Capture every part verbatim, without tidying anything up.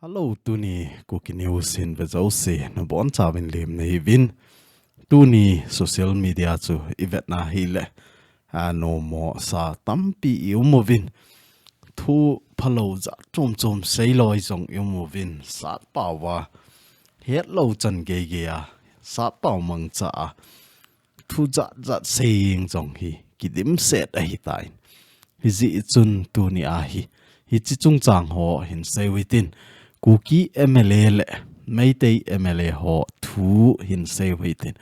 Hello, tuni Kuki News hin ve jouse nabonchauvin lemna hiuvin. Tuni social media chu ivetna hile, a, nommo sa tampi iumuvin. Thu phalou jat chom chom seiloi jong iumuvin. Satpao va hetlou chan geigei a, satpao mangcha a thu jat jat seijing jong hi kidimset ahitan. Hijeh chun tuni a hi, hiche chungchang ho hin seiu hitin, Kuki M L A le Meitei M L A ho thu hin seiu hitin.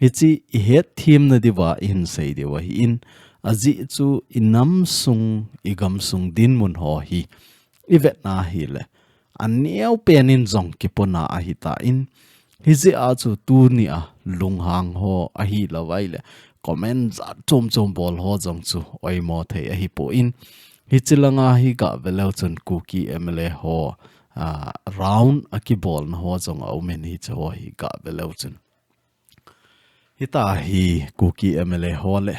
Hiche ihetthem nadiuva ihin sei diu ahin, ajeh chu inam sung, igam sung dinmun ho hi ivetna hile, aneo penin jong kipona ahitan, hijeh a chu tuni a lunghang ho ahilou vaile comment jat chom chom bol ho jong chu oimo thei ahipon, hiche langa hi gah veleu chun Kuki M L A ho, a, round akibolna ho jong aumin hiche ho hi gah veleu chun. Hita hi Kuki M L A ho le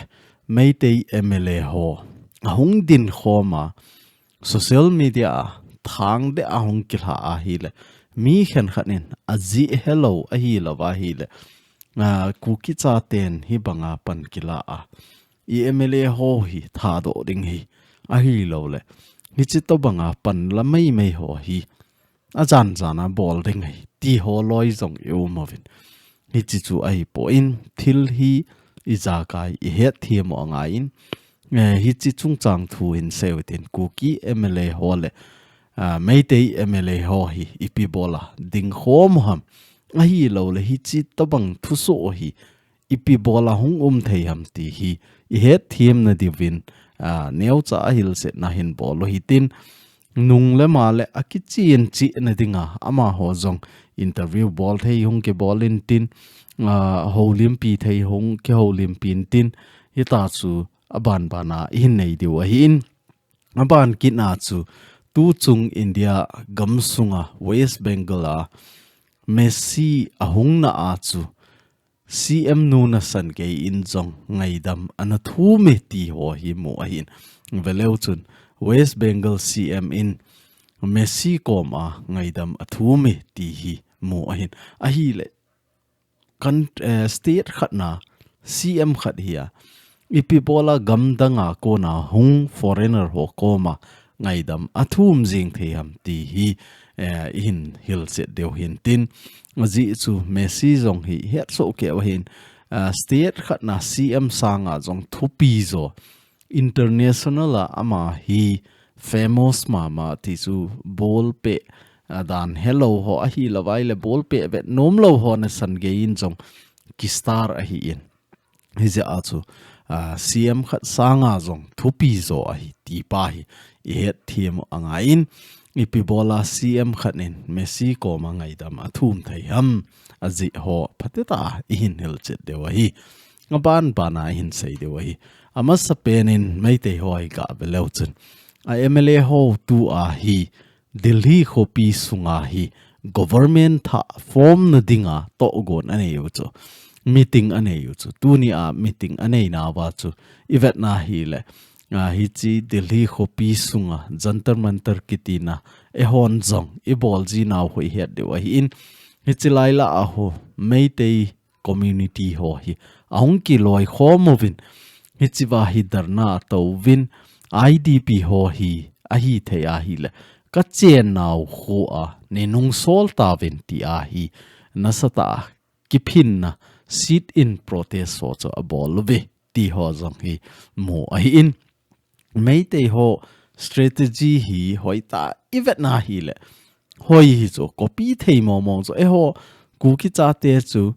Meitei M L A ho ahung dinkhom a, social media a thangde ahung kilha ahile, mi khenkhat in ajeh helou ahilou va hile, a, Kuki chaten hibanga pan kila a, i M L A ho hi thadoh ding hi ahilouleh, hiche tobanga pan la meimei ho hi ajan jan a bol ding ahi, ti ho loi jong iumuvin. Hiche chu ahipon, thil hi ijakai ihetthem u angaiyin, eh, hiche chungchang thu hin seiu hitin, Kuki M L A ho le, a, Meitei M L A ho hi ipi bola dingkhom u ham, ahilouleh hiche tobang thusoh hi ipi bola hung um thei ham ti hi ihetthem nadiuvin, a, neocha a hilsetna hin bol u hitin, nung le ma le akichen cheh nadinga amaho jong interview bol thei hung kibol intin, a, houlimpi thei hung kihoulimpi intin, hita chu aban bana ihin nei diu ahin. Aban kitna chu, tuchung India gamsunga West Bengal a mesi ahungna a chu, C M nu nasan geiyin jong ngaidam ana thume ti ho hi mu ahin. Veleu chun West Bengal C M in mesi koma ngaidam athume ti hi mu ahin. Ahile, kan, eh, state khatna C M khat hi a, ipi bola gamdanga kona hung foreigner ho koma ngaidam athum jing thei ham ti hi, eh, ihin hilset diu hintin. Ajeh chu mesi jong hi hetsoh keu ahin, ah, state khatna C M sanga jong thupi jo, international a ama hi famous mama ti chu bolpeh, a, dan helou ho ahilou vaile bolpeh vetnom lou ho nasan geiyin jong kistar ahin. Hijeh a chu, a, C M khat sanga jong thupi jo ahi ti pa hi ihetthem u angaiyin, ipi bola C M khat in mesi koma ngaidam athum thei ham, ajeh ho phatecha a ihin hilset diu ahi. Aban bana ihin sei diu ahi. Amasapen in Meitei ho hi gah veleu chun, a M L A ho tua hi Delhi khopi sunga hi government thah form nadinga tohgon aneiyu chu, meeting aneiyu chu, tunia meeting aneinauva chu ivetna hile, a, hiche Delhi khopi sunga Jantar Mantar kitina eihon jong ibol jinau ho ihet diu ahin, hiche laila a ho Meitei community ho hi ahung kiloikhom uvin, hichea hi dharna atouvin, I D P ho hi ahithei ahile, kachennau khoa neinungsol tauvin tia hi nasatah a kiphinna sit-in protest ho chu abol uve ti ho jong hi mu ahin. Meitei ho strategy hi hoitah a ivetna hile, hoi hi chu copy thei mong mong chu. Eiho Kuki chate chu,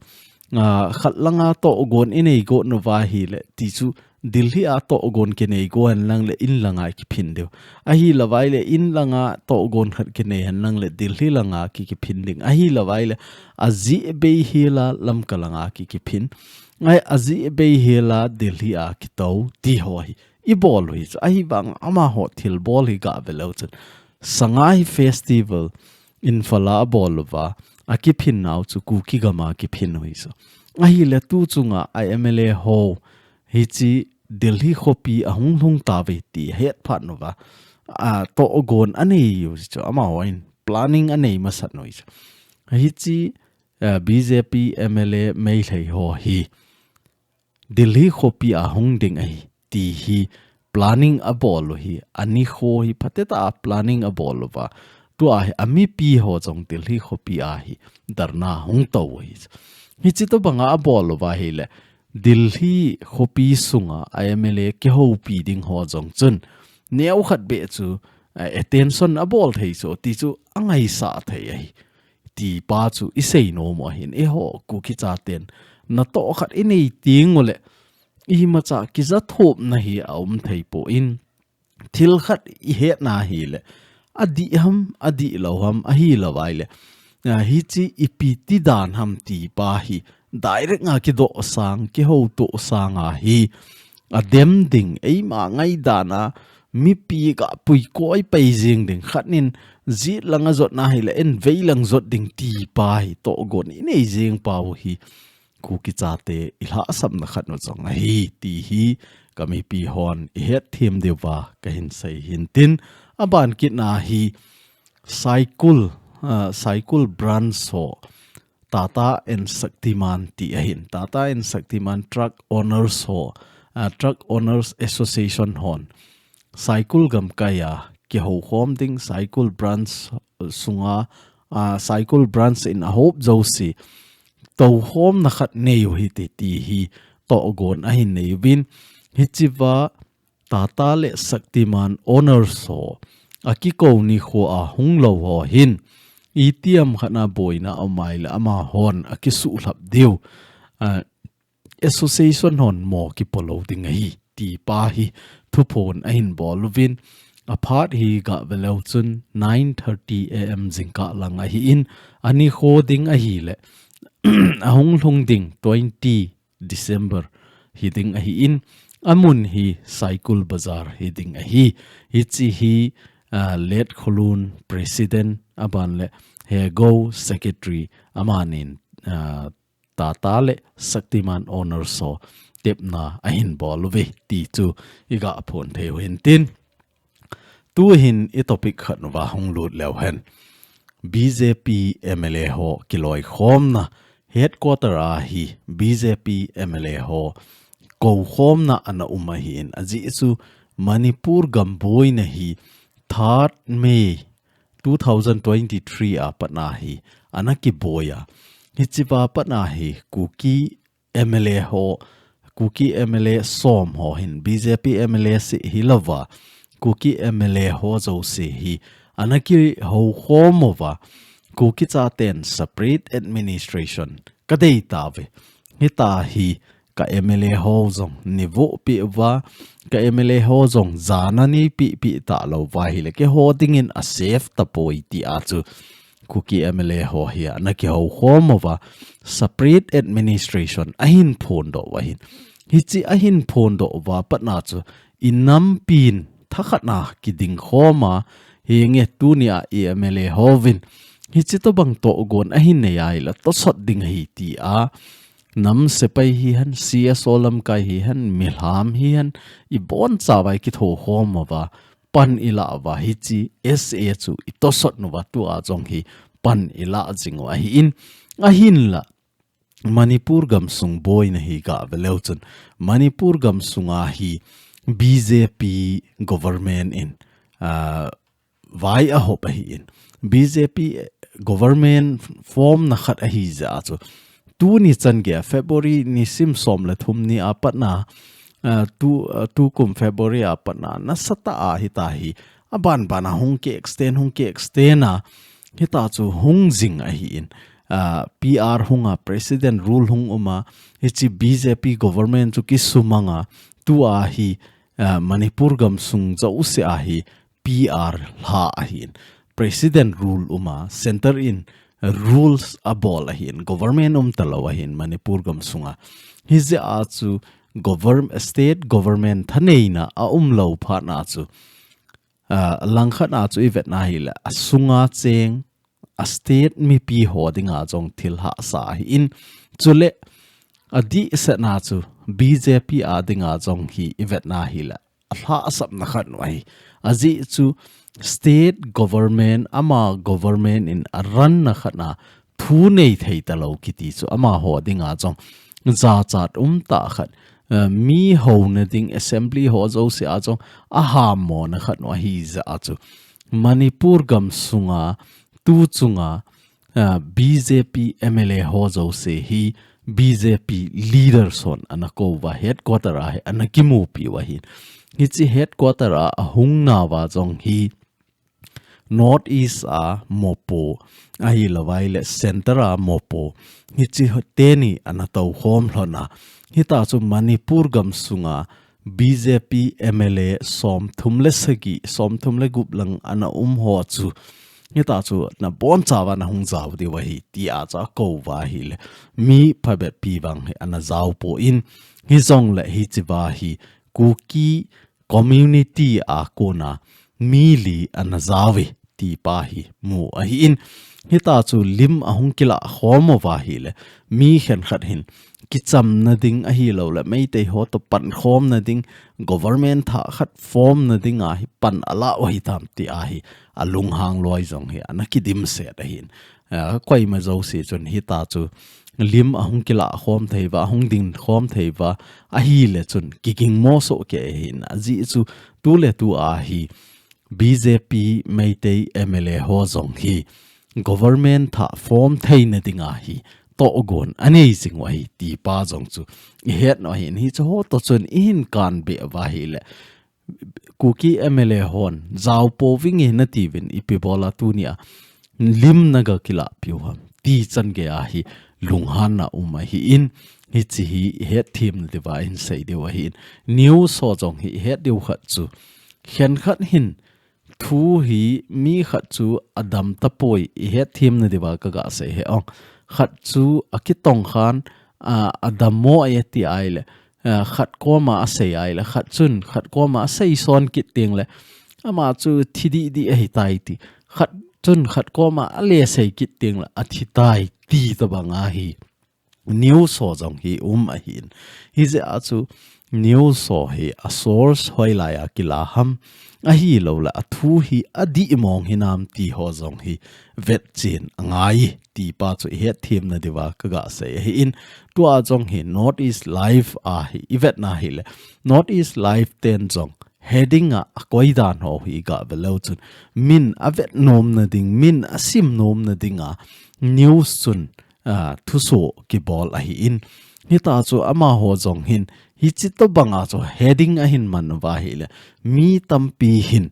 a, khat langa tohgon inei got nauva hile, ti chu Delhi a tohgon kinei go henlang le in langa kiphin diu. Ahilou vaile in langa tohgon khat kinei henlang le Delhi langa ki, kiphin ding. Ahilou vaile ajeh beihela Lamka langa ki, kiphin. Ai, ajeh beihela Delhi a kitou ti ho hi ibol u hi chu. Ahivang amaho thilbol hi gah veleu chun, Sangai Festival Imphal a abol uva, akiphinnau chu Kuki gama kiphin u hi chu. Ahile tuchunga a M L A ho hiche Delhi khopi ahung lhung tauve ti ahet phat uva, a, tohgon anei u chu amahon planning anei masat u chu. Hiche, a, B J P M L A Meitei ho hi Delhi khopi ahung ding ahi ti hi planning abol u hi, anikho hi phatea planning abol uva, tua hi amipi ho jong Delhi khopi a hi dharna hung to u hi. Hiche tobanga abol uva ahile, Delhi khopi sunga a M L A kihoupi ding ho jong chun, neokhat beh chu, a, attention abol thei chu, ti chu angaisah thei ahi. Ti pa chu isei nom u ahin, eiho Kuki chaten natoh khat inei teng uleh, imacha kijathopna hi aum thei poi. Thil khat ihetna ahile, adih ham, adih lou ham, ahilou ahile, a, hiche ipi ti dan ham ti pa hi direct a kidoh sang, kihoutoh sang ahi, adem ding, eima ngaidan a, mipi ga puikoi pai jing ding, khat nin jet lang ajotna ahile, en vei lang jot ding ti pa hi tohgon inei jing pau hi, Kuki chate ilhahsamna khat u jong ahi, ti hi kamipi hon ihet them diuva kahin sei hin tin, aban kitna hi Cycle, a, Cycle branch ho, Tata and Shaktiman ti ahin, Tata and Shaktiman truck owners ho, a, Truck Owners Association hon, Cycle gamkai a kihoukhom ding, Cycle branch sunga, a, Cycle branch in ahop jouse toukhomna khat nei u hite ti hi tohgon ahin nei uvin, hichea Tata le Shaktiman owners ho akikou nikho a hung lou ho hin, itiham khat a boina aum ahile amahon akisuhlhap diu, a, association hon mo kipo lou ding ahi, ti pa hi thuphon ahin bol uvin, aphat hi gah ve leu chun nine thirty A M jingkah lang ahin, anikho ding ahile, ahung lhung ding twenty December hi ding ahin, amun hi Saikul Bazar hi ding ahi. Hiche hi, ah, Late Kholun President, aban le Hego Secretary, amanin, ah, Tata le Shaktiman Owners ho tepna ahin bol uve ti chu iga phon thei u hintin. Tuhin i topic khat uva hung lut leu hen. B J P M L A ho kiloikhomna headquarter a hi B J P M L A ho koukhomna ana um ahin, ajeh chu Manipur gam boina hi third May two thousand twenty-three a patna hi ana kiboi a. Hichea patna hi Kuki M L A ho, Kuki M L A som ho hin, B J P M L A seh hilouva, Kuki M L A ho jouse hi ana kihoukhom uva, Kuki chaten separate administration kadei tauve. Hitia hi ka M L A ho jong neivohpi uva, ka M L A ho jong jana neipehpi talouva ahile, keiho dingin a safe tapoi tia chu Kuki M L A ho hi ana kihoukhom uva, separate administration ahin phondoh u ahin. Hiche ahin phondoh uva patna chu i nampin thakhat a kidingkhom a, hinge tunia i M L A hovin hiche tobang tohgon ahin nei ahile tosot ding ahi tia, nam sepai hihen, C S O lamkai hihen, milham hihen, i bonchauva i kithokhom uva, pan i lah uva, hiche S A chu i tosot uva, tua jong hi pan i lah jing u ahin, ahinla Manipur gamsung boina hi ga ve leu chun, Manipur gamsunga hi B J P government in, ah, vai ahop ahin, B J P government formna khat ahi jeh a chu, tuni chan geiya February nisim som le thum ni a patna, ah, tu, ah, tukum February a patna nasatah a hitia hi, aban ban a hung ki-extend, hung ki-extend a, hitia chu hung jing ahin, ah, P R hung a, President rule hung um a, hiche B J P government chu kisumang a, tua hi, ah, Manipur gamsung jouse a hi P R lha ahin, President rule um a, Centre in rules abol ahin, government um talou ahin Manipur gamsunga. Hijeh a chu govern-, state government thaneina aumlou phat na chu, ah, langkhat na chu i vetna hile, asunga cheng, a state mipi ho dinga jong thil hahsa ahin, chule adehsetna chu B J P a dinga jong hi i vetna hi le a lhahsamna khat u ahi. Ajeh chu state government, ama government in a ranna khat na thu nei thei ta lo kiti chu amaho dinga jong jachat um tah khat, eh, mi houna ding assembly ho jouse a jong a hammona khat u ahi jeh a chu Manipur gam sunga tu chunga, ah, B J P M L A ho jouse hi B J P leaders hon ana kou uva headquarter a hi ana kimupi u ahi. Hiche headquarter a ahung nauva jong hi North East a mopo ahilouva ahile center a mopo hiche teni ana toukhom lhon a. Hitia chu Manipur gam sunga B J P M L A somthum le sagi, somthum le gup lang ana um ho chu hitia chu nabonchauva nahung jao diu ahi tia chu akou uva ahile mi phabep pi vang hi ana jao poi. Hijongle hichea hi Kuki community a kona mi li ana jao uve ti pa hi mu ahin. Hitia chu lim ahung kilah khom uva ahile mi khenkhat hin kichamna ding ahilouleh Meitei ho toh pankhomna ding, government thah khat formna dinga hi pan ala u ahitam tia hi alunghang loi jong hi ana kidimset ahin. Ah, koima jouse chun hitia chu lim ahung kilah khom thei uva, ahung ding khom thei uva ahile chun kiging mo soh kei ahin. Ajeh chu tuletu a hi B J P Meitei M L A ho jong hi government thah form theina dinga hi tohgon anei jing u ahi ti pa jong chu i het u ahin. Hiche ho toh chun i hin kan be uva ahile Kuki M L A hon jao pouvinge nati uvin ipi bola tunia lim naga kilah piu ham ti chan gei a hi lunghanna um ahin. Hiche hi i hetthem na diuva i hin sei diu ahin. News ho jong hi i het diu khat chu khenkhat hin thu hi mi khat chu adam tapoi i hetthem na diuva kaga sei e ong. Khat chu akitong khan, a, adam mo e ti ahile, a, khat koma asei ahile, khat chun khat koma asei son kit tengle ama chu thi didi ahitai ti. Khat chun khat koma ale sei kit tengle athi tai ti tobang ahi. News ho jong hi um ahin. Hijeh a chu news ho hi a source hoilai a kila ham ahilouleh a thu hi adih mong hinam ti ho jong hi vetchen angai ti pa chu i hetthem na diuva kaga sei ahin. Tua jong hi North East Live a hi i vetna ahile North East Live ten jong heading a akoi dan ho hi ga ve leu chun min avet nomna ding, min asim nomna dinga news chun a, thusoh kibol ahin. Hitia chu amaho jong hin hiche tobanga chu heading ahin man uva ahile mi tampi hin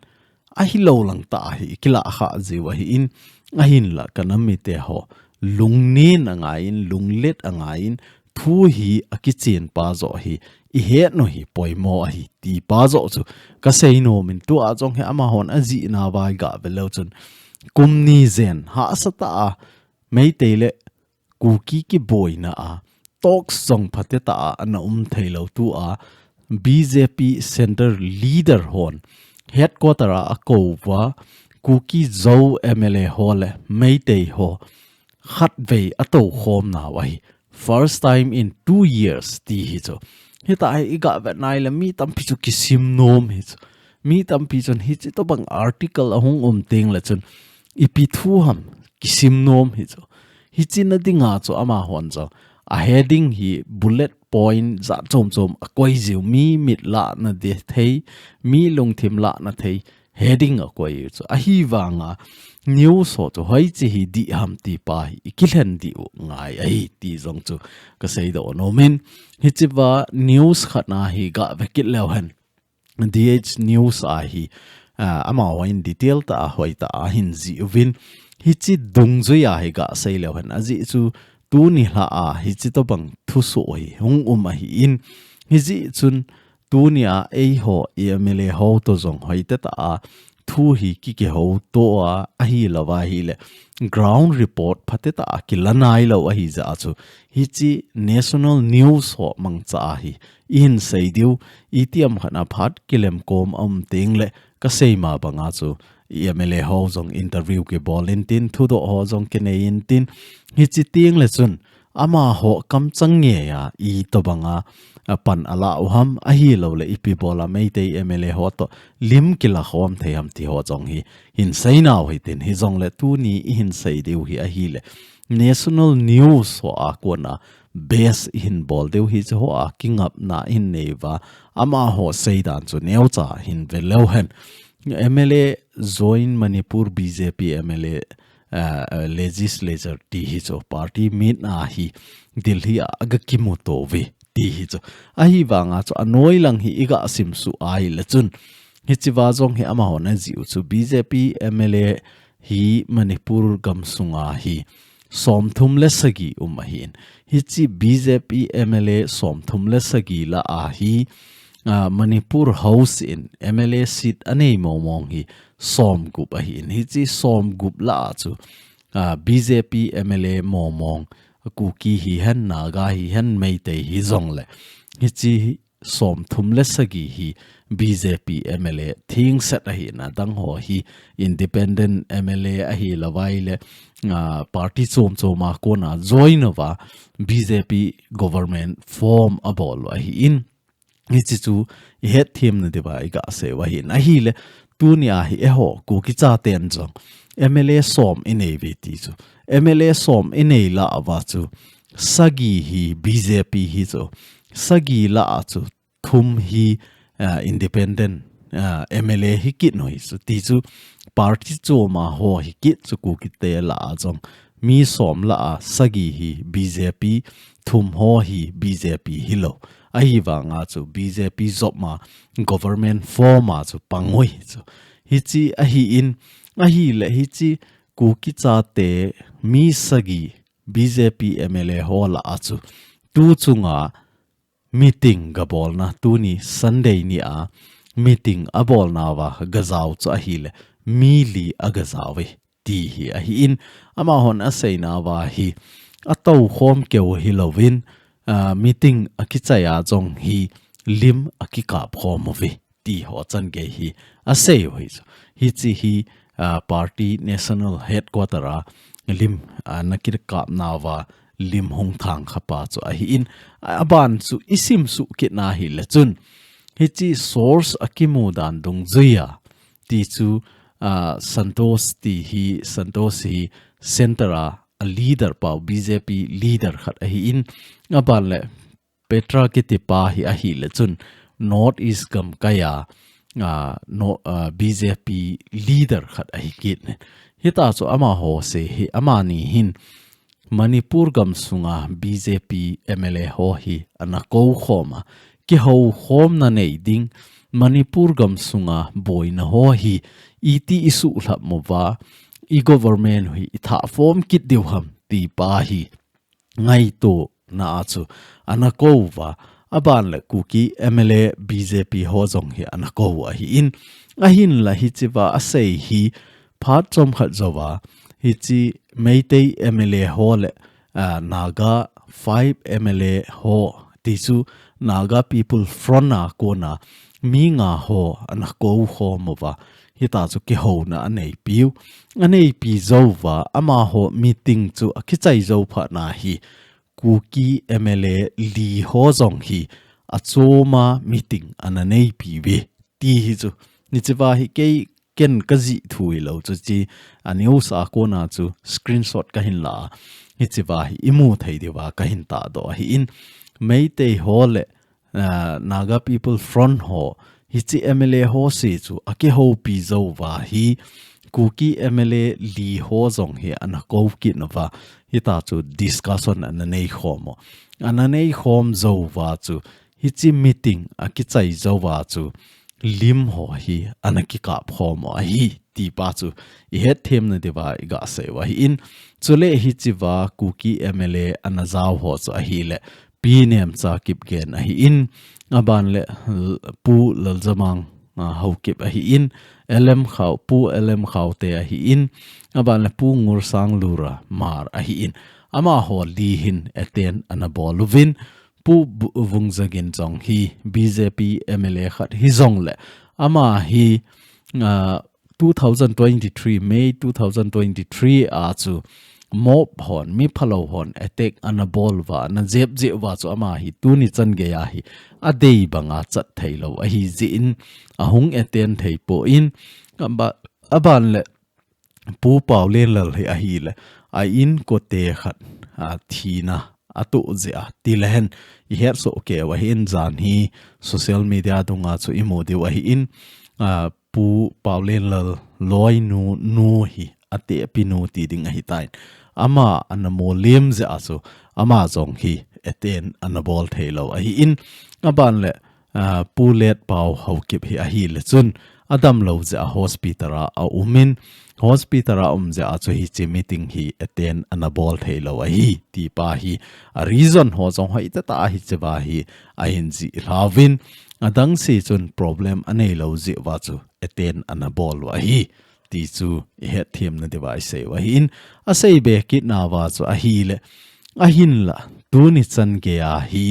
ahilou lang tah a hi kilah kha jiu ahin. Ahinla ka nam mite ho lungnen angaiyin, lunglet angaiyin, thu hi akichen pa joh hi i het u hi poimo ahi ti pa joh chu ka sei nom in. Tua jong hi amahon ajihna vai ga ve leu chun kum ni jen hahsa tah a Meitei le Kuki kiboina a talks jong phatetah a ana um thei lou tua B J P Centre Leader hon headquarter a akou uva Kuki Zo M L A ho le Meitei ho khatvei atou khom nau ahi. First time in two years ti hi chu. Hitia hi i ga vet nai le mi tampi chu kisim nom hi chu. Mi tampi chun hiche tobang article ahung um tengle chun ipi thu ham kisim nom hi chu. Hiche na dinga chu amahon chu a heading hi bullet point jat chom chom akoi jiu, mi mit lahna ding thei, mi lungthim lahna thei heading akoi u chu. Ahivanga news ho chu hoiche hi dih ham ti pa hi i kilhen diu ngai ahi ti jong chu ka seidoh nom in. Hichea news khat na hi ga ve kit leu hen. D H News a hi, a, amaho in detail tah a hoitah a ahin jih uvin. Hiche dungjui a hi ga sei leu hen. Ajeh chu tuni lha a hiche tobang thusoh hi hung um ahin. Hijeh chun tunia eiho M L A ho toh jong hoitetah a thu hi kikihouto a, ahilouva ahile ground report phatetah a kila nailou ahi jeh a chu hiche national news ho mangcha a hi i hin sei diu, itiham khat na phat kilem kom a um tengle ka seima banga chu M L A ho jong interview kibol intin, thudoh ho jong kinei intin, hiche tengle chun amaho kamchang ngeia itobanga, a, pan ala u ham, ahilouleh ipi bola Meitei M L A ho toh lim kila khom thei ham ti ho jong hi hin seinau hitin, hijongle tuni ihin sei diu hi ahile National News ho a kona base ihin bol diu hiche ho a kingapna ihin neiuva, amaho seidan chu neocha hin ve leu hen. M L A join Manipur B J P M L A, uh, uh, legislature ti hi chu party meet na hi Delhi a aga kimuto uve ti hi chu. Ahivanga chu anoi lang hi iga simsuh ahile chun, hichea jong hi amahon ajih u chu B J P M L A hi Manipur gamsunga hi somthum le sagi um ahin. Hiche B J P M L A somthum le sagi lah a hi, ah, Manipur House in M L A seat anei mong mong hi somgup ahin. Hiche somgup lah a chu, ah, B J P M L A mong mong, Kuki hihen, Naga hihen, Meitei hijongle, hiche somthum le sagi hi B J P M L A thengset ahin, adang ho hi independent M L A ahilouvai le, ah, party chom chom a kona join uva B J P government form abol u ahin. Hiche chu ihet themna diuva iga sei u ahin. Ahile tunia hi eiho Kuki chaten jong M L A som inei uve ti chu. M L A som inei lah uva chu sagi hi B J P hi chu, sagi lah a chu thum hi, ah, independent, ah, M L A hi kit u hi chu, ti chu party chom a ho hi kit chu Kukite lah a jong mi som lah a sagi hi B J P, thum ho hi B J P hilou. Ahivanga chu B J P jop ma government form a chu pang u hi chu. Hiche ahin, ahile hiche Kuki chate mi sagi B J P M L A ho lah a chu tu chunga meeting gabolna, tuni Sunday nia meeting abolnauva gajao chu ahile mi li agajao uve ti hi ahin, amahon aseinauva hi atoukhom keu hilouvin, ah, meeting akichai a jong hi lim akikap khom uve ti ho changei hi asei u hi chu. Hiche hi, ah, party national headquarter a lim, ah, ana kikapnauva lim hung thang khapa chu ahin, aban chu isimsuh kit na hile chun, hiche source akimu dan dungjuia ti chu, ah, Santosh ti hi, Santosh hi center a, a leader pau, B J P leader khat ahin, aban le Petra kitipa hi ahile chun North East gamkaia, ah, no, ah, B J P leader khat ahi kit in. Hita chu amaho se hi, amani hin Manipur gamsunga B J P M L A ho hi ana kou khom a, kihoukhomna nei ding, Manipur gamsunga boina ho hi iti isuhlhap uva, i government hi ithah form kit diu ham ti pa hi ngaitona a chu ana kou uva, aban le Kuki M L A B J P ho jong hi ana kou u ahin, ahinla hichea asei hi phat chomkhat jouva, hiche Meitei M L A ho le, ah, Naga five M L A ho ti chu Naga People Front a kona mi nga ho ana kou khom uva, hita chu kihouna aneipiu. Aneipi jouva, amaho meeting chu akichai jou phat na hi, Kuki M L A li ho jong hi achoma meeting ana neipi uve ti hi chu. Hichea hi kei ken kajih thu hilou chu, hiche a news a kona chu screenshot kahin la a, hichea hi imu thei diuva kahin tahdoh ahin, Meitei ho le, ah, Naga People Front ho, hiche M L A ho se chu akihoupi jouva hi, Kuki M L A li ho jong hi ana kou kit uva, hita chu discussion ana nei khom u. Ana nei khom jouva chu, hiche meeting akichai jouva chu lim ho hi ana kikap khom u ahi ti pa chu ihet themna diuva iga sei u ahin, chule hichea Kuki M L A ana jao ho chu ahile Pi Nemcha Kipgen ahin, aban le Pu Laljamang, ah, Haokip ahin, L M Khao, Pu L M Khaote ahin, aban le Pu Ngursang Lura Hmar ahin, amaho li hin attend ana bol uvin, Pu Bu-, Vungjagin jong hi B J P M L A khat hijongle, ama hi, ah, two thousand twenty-three, May two thousand twenty-three a chu mob hon, mi phalou hon attack ana bol uva, ana jep jeh uva chu ama hi tuni chan geiya hi adei banga chat thei lou ahi jeh in ahung attend thei poi. Aba-, aban le Pu Paolenlal hi ahile a inkote khat, a, thina atoh jeh a, tile hen ihet soh kei u ahin, jan hi social media dunga chu imu diu ahin, a, Pu Paolenlal loinu, nu hi atehpi nu ti ding ahitan. Ama ana molim jeh a chu ama jong hi attend ana bol thei lou ahin, aban le, a, Pu Letpao Haokip hi ahile chun adam lou jeh a hospital a aumin, hospital a um jeh a chu hiche meeting hi attend ana bol thei lou ahi, ti pa hi a reason ho jong hoitah tah a hichea hi ahin jih lhauvin, adang se chun problem anei lou jeh uva chu attend ana bol u ahi, ti chu ihet themna diuva isei u ahin, asei be kit nauva chu ahile, ahinla, tuni chan geiya hi,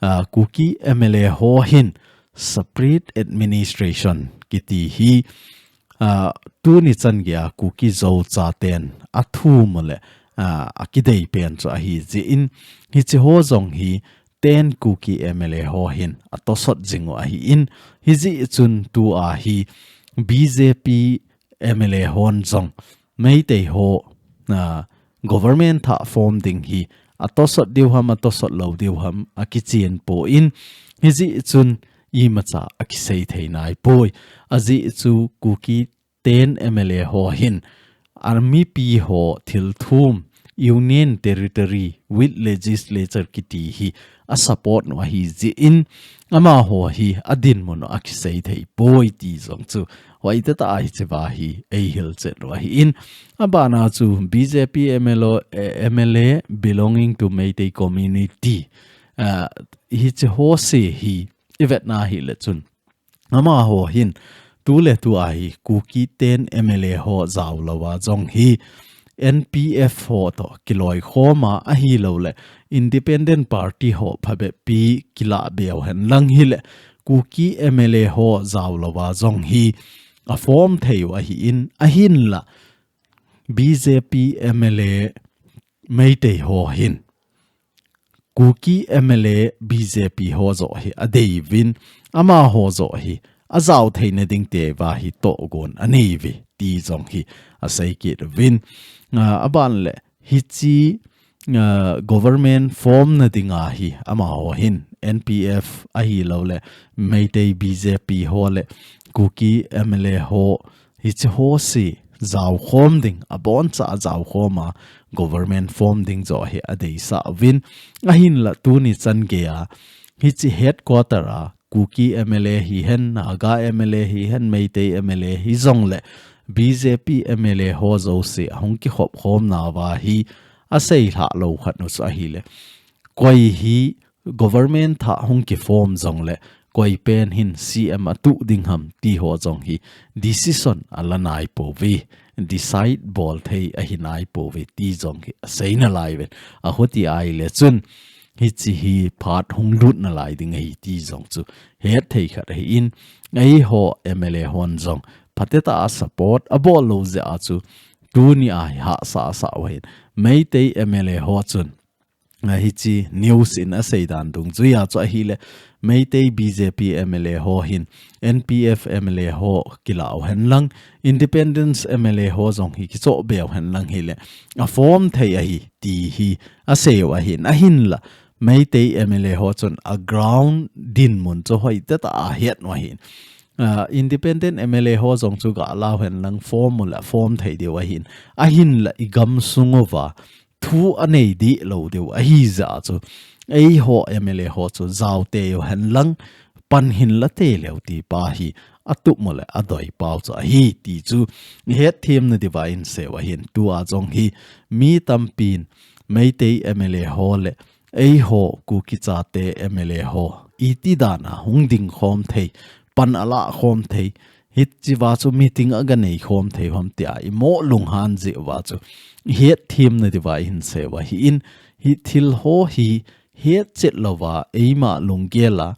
a, Kuki M L A ho hin separate administration kiti hi, a, tuni chan geiya Kuki Zo chaten athum le, a, akidei pen chu ahi jeh in, hiche ho jong hi ten Kuki M L A ho hin atosot jing u ahin, hijeh chun tua hi B J P M L A hon jong Meitei ho, a, government thah form ding hi atosot diu ham, atosot lou diu ham akichen poi, hijeh chun imacha akisei thei nai poi. Ajeh chu Kuki ten M L A ho hin a mipi ho thil thum, Union Territory with Legislature kiti hi a support u ahi jeh in, amaho hi adinmun u akisei thei poi ti jong chu hoitah tah a hichea hi eihil chet u ahin, abana chu B J P M L A, eh, M L A belonging to Meitei community, ah, hiche ho se hi ivet na hile chun, amaho hin tuletua hi Kuki ten M L A ho jao louva jong hi N P F ho toh kiloikhom a, ahilouleh Independent Party ho phabep kilah beu hen lang hile, Kuki M L A ho jao louva jong hi a form thei u ahin, ahinla B J P M L A Meitei ho hin Kuki M L A B J P ho joh hi adei uvin, amaho joh hi ajao theina ding tia hi tohgon anei uve ti jong hi asei kit uvin. Ah, aban le hiche, ah, government form na dinga hi amaho hin N P F ahilouleh Meitei B J P ho le Kuki M L A ho hiche ho se jaokhom ding, aboncha a jaokhom a government form ding joh hi adeisah uvin. Ahinla tuni chan geiya hiche headquarter a Kuki M L A hihen, Naga M L A hihen, Meitei M L A hijongle B J P M L A ho jouse ahung kikhop khom nauva hi asei lhah lou khat nu chu ahile, koi hi government thah hung kiform jongle koi pen hin C M atuh ding ham ti ho jong hi decision ala nai pouve, decide bol thei ahi nai pouve ti jong hi asei nalai uvin. Ahuti ahile chun hiche hi phat hung lut nalai ding ahi ti jong chu het thei khat ahin, eiho M L A hon jong phatecha a support abol lou jeh a chu tuni a hi hahsa asah u ahin. Meitei M L A ho chun, ah, hiche news in asei dan dungjuiya chu ahile, Meitei B J P M L A ho hin N P F M L A ho kilah u hen lang, Independence M L A ho jong hi kichoh beu hen lang hile, a form thei ahi ti hi asei u ahin, ahinla Meitei M L A ho chun a ground dinmun chu hoitah a het u ahin. Ah, Independent M L A ho jong chu galah u hen lang form u le form thei diu ahin, ahinla i gamsung uva thu anei deh lou diu ahi jeh a chu, eiho M L A ho chu jao tei u hen lang, pan hin la tei leu ti pa hi atup u le adei pau chu ahi ti chu ihet themna diuva isei u ahin. Tua jong hi mi tampin Meitei M L A ho le eiho Kuki chate M L A ho iti dan a hung ding khom thei, pan ala khom thei, hichea chu meeting aga nei khom thei u ham tia imo lunghan jeh uva chu ihet themna diuva isei u ahin, hi thil ho hi het chet louva eima lunggel a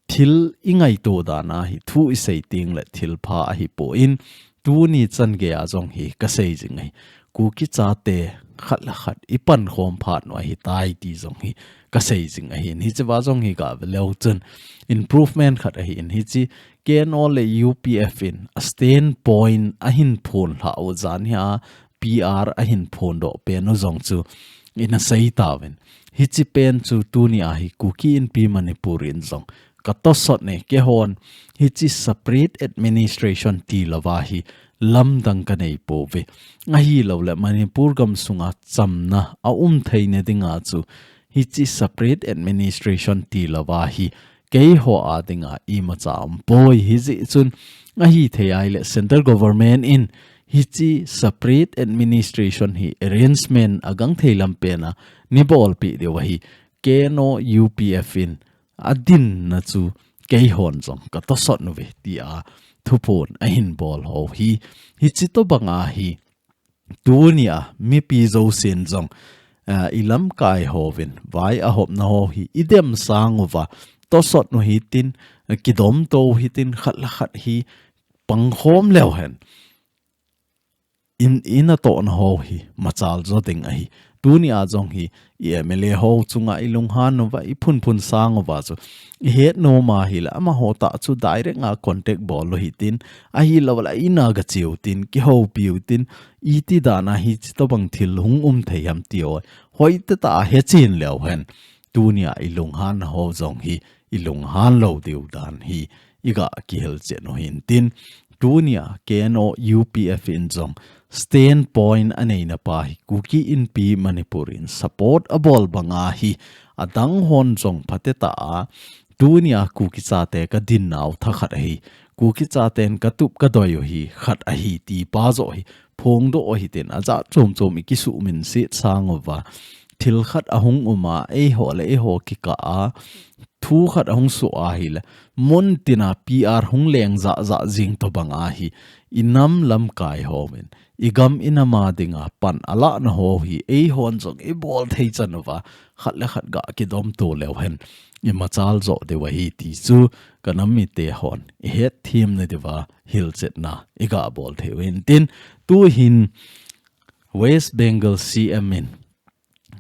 thil ingaito dan a hi thu isei teng le thil pha ahipon, tuni chan geiya jong hi kasei jing ahi. Kuki chate khat le khat i pankhom phat u ahi tai ti jong hi ka sei jing ahin. Hiche va jong hi ka ve leu chun improvement khat ahin. Hiche K N O le U P F in a standpoint ahin phon lha u jan hi a P R ahin phon doh pen u jong chu ina sei tauvin. Hiche pen chu tuni a hi Kuki Inpi Manipur in jong ka tosot ne, keihon hiche separate administration ti louva hi lamdang ka nei pouve. Ahilouleh Manipur gamsunga chamna a um theina dinga chu hiche separate administration ti louva hi keiho a dinga imacha um poi, hijeh chun ahithei ahileh central government in hiche separate administration hi arrangement a gangthei lam pen a nei bolpeh diu ahi, K N O U P F in a dinna chu keihon jong ka tosot uve, tia thuphon ahin bol ho hi, hiche tobanga hi tunia mipi jousen jong, ah, i lamkai hovin vai ahopna ho hi i dem sang uva, tosot u hitin, kidom to u hitin, khat le khat hi pangkhom leu hen in, ina tohna ho hi machal jo ding ahi. Tunia jong hi i M L A ho chunga i lunghan uva, i phunphun sang uva chu i het nom ahileh amaho tah chu direct a contact bol u hitin, ahilouleh ina gache u tin, kihoupi u tin, iti dan a hiche tobang thil hung um thei ham ti ho hoitah tah a hechen leu hen, tunia i lunghan ho jong hi i lunghan lou diu dan hi i ga kihil chen u hintin, tunia K N O U P F in jong standpoint a neina pa hi Kuki Inpi Manipur in support a bol banga hi adang hon jong phatecha a, tunia Kuki chate ka dinnau thakhat ahi, Kuki chaten ka tup ka doi u hi khat ahi ti pa jo hi phongdoh u hitin, ajat chom chom i kisuhminset sang uva, thil khat ahung um a, eiho le eiho kikah a thu khat ahung soh ahileh, mun tina P R hung leng jahjah jing tobanga hi i nam lamkai hovin, i gam i nam a dinga pan a lahna ho hi eihon jong i bol thei chan uva, khat le khat ga kidom to leu hen i machal jo diu ahi ti chu ka nam mite hon i hetthem na diuva hilchetna i ga bol thei u hintin, tuhin West Bengal C M in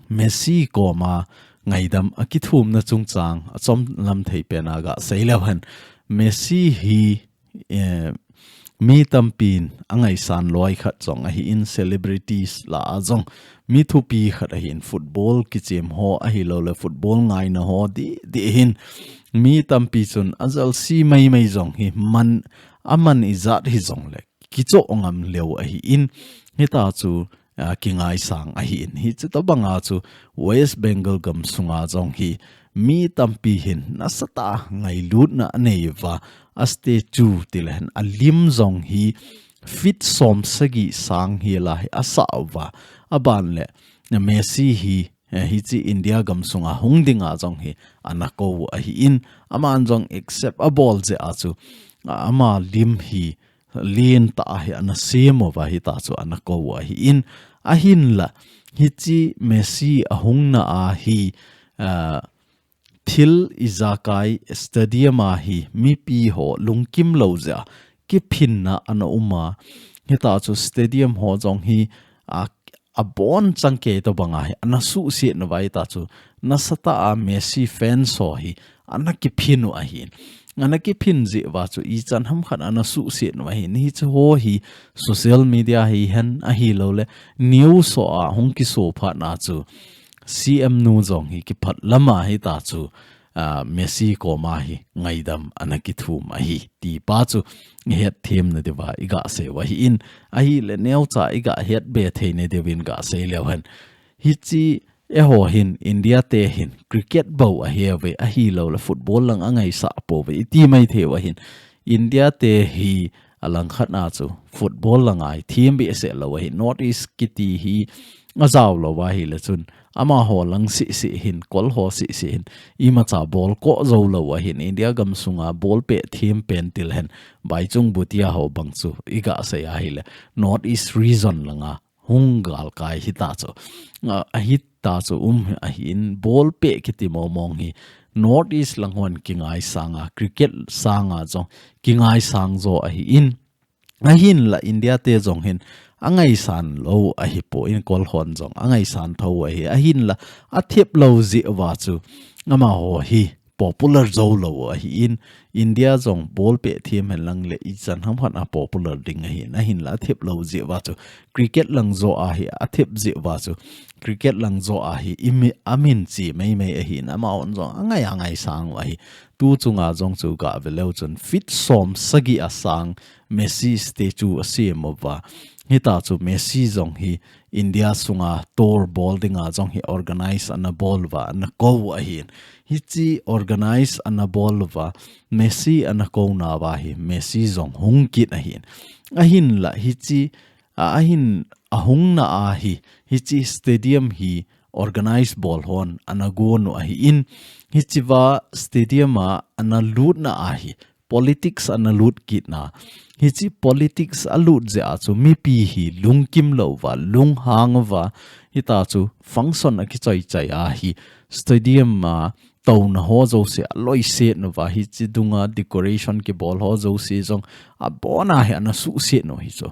Messi koma ngaidam a kithumna chungchang a chomlam thei pen a ga sei leu hen. Messi hi, eh, mi tampin a ngaisan loi khat jong ahin, celebrities lah a jong mi thupi khat ahin, football kichem ho ahilouleh football ngaina ho didi hin mi tampi chun a jersey maimai jong hi man, aman ijat hijongleh kichoh ngam leu ahin, hita chu, ah, kingaisang ahin. Hiche tobanga chu West Bengal gamsunga jong hi mi tampi hin nasatah a ngailutna anei uva, a statue tileh hen a lim jong hi feet som sagi sang hi la hi asah uva, aban leh Messi hi, eh, hiche India gamsunga hung dinga jong hi ana kou ahin, aman jong accept abol jeh a chu, a, ama lim hi lentah a hi ana sem uva, hita chu ana kou ahin, ahinla hiche Messi ahungna a hi, ah, thil ijakai stadium a hi mipi ho lungkim lou jeh a kiphinna ana um a, hita chu stadium ho jong hi, a, abon changkei tobanga hi ana suhset nauva, hita chu nasatah a Messi fans ho hi ana kiphin u ahin. Ana kiphin jeh uva chu ichan ham khat ana suhset u ahin. Hiche ho hi social media hihen ahilouleh news ho a hung kiso phat na chu C M nu jong hi kiphat lama hita chu, ah, Messi koma hi ngaidam ana kithum ahi ti pa chu i hetthem na diuva i ga sei u ahin, ahileh neocha i ga hetbe thei na diuvin ga sei leu hen. Hiche eiho hin India te hin cricket bou ahe uve, ahilouleh football lang angaisah pouve i ti mai thei u ahin. India te hi alangkhat na chu football langa i them behseh lou ahin, North East kiti hi ajao lou ahileh chun amaho lang seh seh hin, kol ho seh seh hin, imacha ball koh jou lou ahin, India gamsunga ball peh them pen tileh hen, Bhaichung Bhutia ho bang chu i ga sei ahileh North East region langa hung galkai hita chu, a, ahita chu um ahin, ball peh kiti mong mong hi North East lang hon kingaisang a, cricket sanga jong kingaisang jo ahin, ahinla India te jong hin angaisan lou ahipoi, Kol hon jong angaisan tho ahi, ahinla athep lou jeh uva chu amaho hi popular jou lou ahin, India jong ball pet them hen lang le ichan ham khat a popular ding ahin, ahinla athep lou jeh uva chu cricket lang joh a hi athep jeh uva chu cricket lang joh a hi imi, amin chi mai mai ahin, amahon jong angai angai sang u ahi. Tu chunga jong chu gah ve leu chun feet som sagi a sang Messi statue asem uva. Hita chu Messi jong hi India sunga tour bol dinga jong hi organize ana bol uva, ana kou ahin. Hichi organize ana bol uva, Messi ana kouna uva hi, Messi jong hung kit ahin. Ahinla hichi, a, ahin ahungna a hi, hichi stadium hi organize bol hon ana gon u ahin. Hichiva stadium a ana lutna a hi, politics ana lut kitna. Hichi politics alut jeh a chu mipi hi lungkim lou uva, lunghang uva. Hita chu function akichoi choi a hi stadium a touna ho jouse aloiset nauva, hichi dunga decoration kibol ho jouse jong abona hi ana suhset nau hi chu.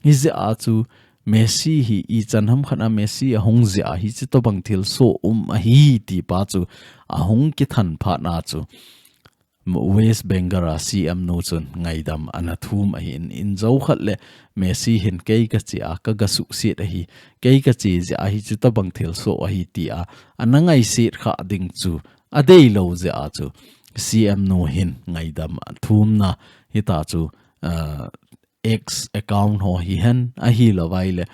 Hijeh a chu Messi hi ichan ham khat a Messi ahung jeh a hichi tobang thilsoh um ahi ti pa chu ahung kithan phat na chu West Bengal a C M nu chun ngaidam ana thum ahin, in jou khat le Messi hin kei kache a kaga suhset ahi, kei kache jeh a hichi tobang thilsoh ahi tia ana ngaiset kha ding chu adei lou jeh a chu C M nu hin ngaidam athumna hita chu, ah, X account ho hihen, ahilou vai le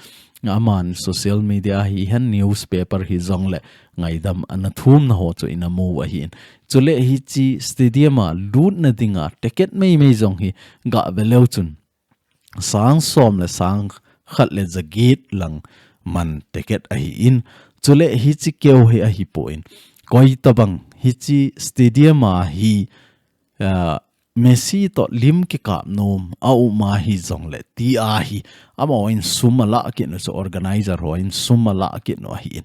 aman social media hihen, newspaper hijong le ngaidam ana thumna ho chu ina mu u ahin. Chule hichi stadium a lutna dinga ticket mai mai jong hi gah ve leu chun sang som le sang khat le jaget lang man ticket ahin. Chule hichi keu hi ahipon, koi tobang hichi stadium a hi, ah, Messi toh lim kikap nom a um ahi jong le tia hi, amahon sum alah kit nau chu, organizer hon sum alah kit nau ahin.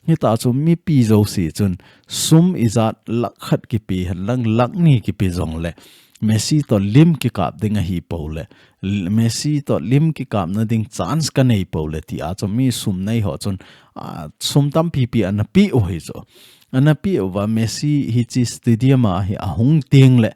Hita chu mipi jouse chun sum ijat lakh khat kipe hen lang lakh ni kipe jong le Messi toh lim kikap ding ahi pou le, Messi toh lim kikapna ding chance kanei pou le tia chu mi sum nei ho chun, ah, sum tampi pi ana pe u hi chu. Ana pe uva Messi hichi stadium a hi ahung teng le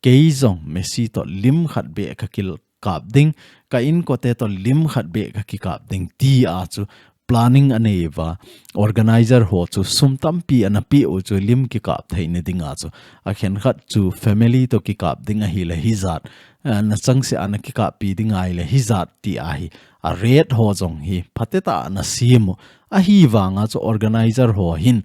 kei jong Messi toh lim khat beh kakikap ding, ka inkote toh lim khat beh kakikap ding tia chu planning anei uva, organizer ho chu sum tampi ana pe u chu lim kikap theina dinga chu. Akhen khat chu family toh kikap ding ahile hijat, ah, na changseh a na kikappi ding ahile hijat tia hi a rate ho jong hi phatecha ana sem u. Ahivanga chu organizer ho hin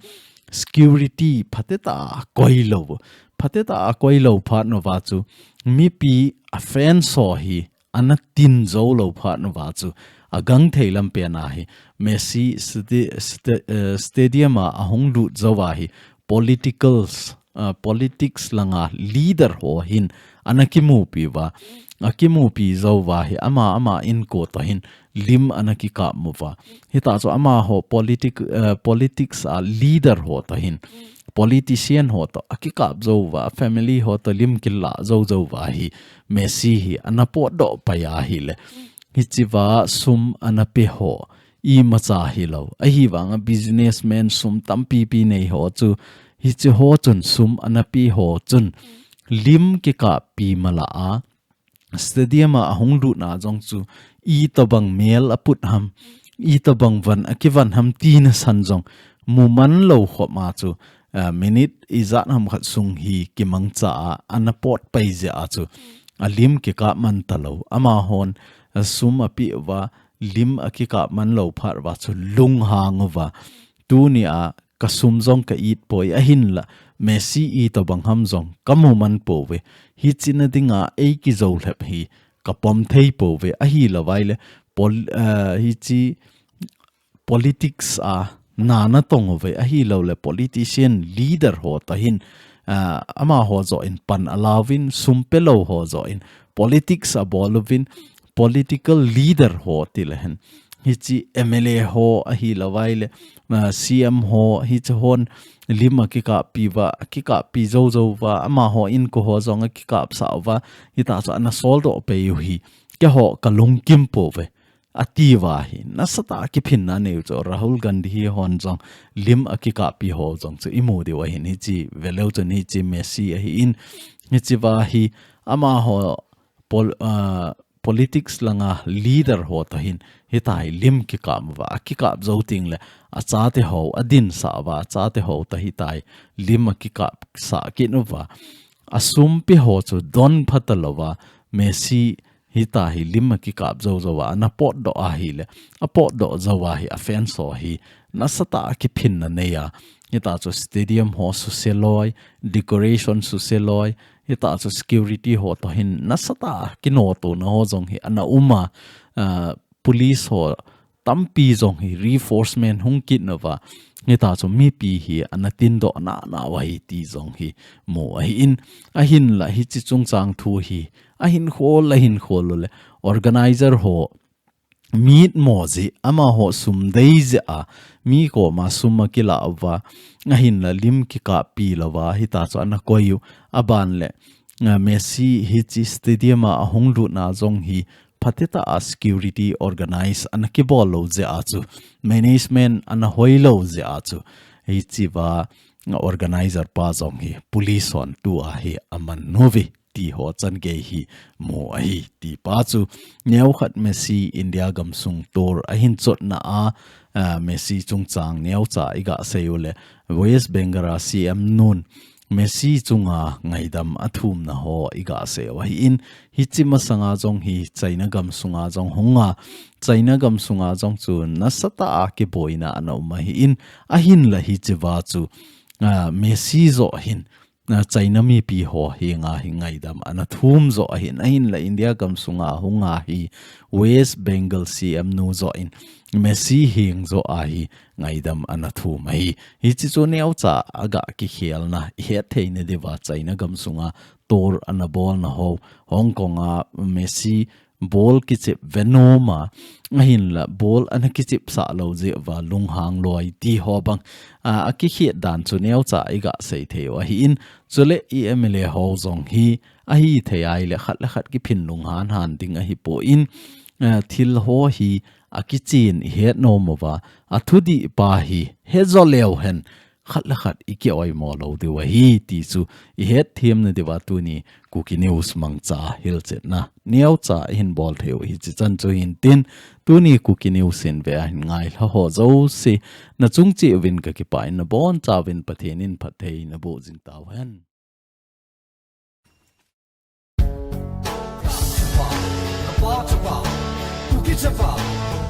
security phatecha akoi lou u. Phatecha akoi lou phat nauva chu mipi a fans ho hi ana tin jou lou phat nauva chu agangthei lampen a hi Messi sta-, sta-, eh, stadium a ahung lut jou a hi politicals, ah, politics langa leader ho hin ana kimupi uva, akimupi jou uva hi ama, ama inko toh hin lim ana kikap uva. Hita chu amaho politic-, eh, politics a leader ho toh hin, politician ho toh akikap jou uva, family ho toh lim kilah jou jou uva hi Messi hi ana potdoh pai ahile, hichiva sum ana pe ho imacha hilou. Ahivanga businessman sum tampi pi nei ho chu, hichi ho chun sum ana pe ho chun lim kikappi mala a, stadium a ahung lutna jong chu itobang mel aput ham, itobang von akivan ham tina san jong muman lou khop ma chu, ah, minute ijat ham khat sung hi kimangcha a ana pot pai jeh a chu alim kikap man talou. Amahon, ah, sum ape uva, lim akikap man lou phat uva chu lunghang uva, tunia kasum jong ka it poi, ahinla Messi itobang ham jong kamu man pouve. Hichina dinga eikijou lhep hi kapom thei pouve. Ahilou vai le pol-, eh, hichi politics a na natong uve. Ahilou le politician leader ho toh hin, ah, amaho joh in pan alauvin, sum pelou ho joh in politics abol uvin, political leader ho tile hen, hichi M L A ho ahilou vai le, ah, C M ho, hichi hon lim akikappi uva, akikappi jou jou uva, amaho inko ho jong akikapsah uva, hita chu ana soldoh pei u hi keiho kalungkim pouve. ati uva hi, nasatah a kiphinna anei u chu Rahul Gandhi hon jong lim akikappi ho jong chu imu diu ahin, hichi veleu chun hichi Messi ahin, hichi uva hi amaho pol-, ah, politics langa leader ho toh hin, hitia hi lim kikap uva, akikap jou tengle, achate ho, adinsah uva, achate ho toh hitia hi lim akikapsah kit uva, asumpi ho chu don phatalouva, Messi hitia hi lim akikap jou jouva, ana potdoh ahile, apotdoh jouva hi, afans ho hi, nasatah a kiphinna anei a, hitia chu stadium ho suse loi, decoration suse loi, hitia chu security ho toh hin nasatah a kinotona ho jong hi ana um a, ah, police ho tampi jong hi reinforcement hung kit nauva, hitia chu mipi hi ana tindoh nana u ahi ti jong hi mu ahin, ahinla hichi chungchang thu hi, ahin khol, ahin khol uleh, organizer ho mitmo jeh, amaho sum dei jeh a, mi koma sum akilah uva, ahinla lim kikappi louva, hitia chu ana koi u, aban le, ah, Messi hichi stadium a ahung lutna jong hi, phatetah a security organize ana kibol lou jeh a chu, management ana hoilou jeh a chu, hichi uva organizer pa jong hi police hon tua hi aman uve ti ho changei hi mu ahi, ti pa chu neokhat Messi India gamsung tour ahin chotna a, ah, Messi chungchang neocha iga sei uleh, West Bengal a C M nun Messi chunga ngaidam athumna ho iga sei u ahin, hichi masanga jong hi China gamsunga jong hunga, China gamsunga jong chu nasatah a kiboina ana um ahin, ahinla hichi uva chu, ah, Messi joh hin, ah, China mipi ho henga hi ngaidam ana thum joh ahin, ahinla India gamsunga hunga hi West Bengal C M nu joh in Messi heng joh a hi ngaidam ana thum ahi. Hichi chu neocha aga kikhelna ihet theina diuva China gamsunga tour ana bolna ho, Hong Kong a Messi ball kichep ve nom a, ahinla ball ana kichepsah lou jeh uva lunghang loi ti ho bang, ah, akikhet dan chu neocha iga sei thei u ahin, chule i M L A ho jong hi ahithei ahile khat le khat kiphin lunghan han ding ahipon, ah, thil ho hi akichen ihet nom uva, athudih pa hi hejo leu hen, khat le khat ikioimo lou diu ahi ti chu ihet themna diuva tuni Kuki News mangcha hilchetna neocha ihin bol thei u hichi chan chu hintin, tuni Kuki News in ve ahin ngailha ho jouse, nachung cheh uvin kakipah in, nabonchauvin Pathen in phatthei naboh jing tauhen. Chapa, Chapa, Kuki Chapa.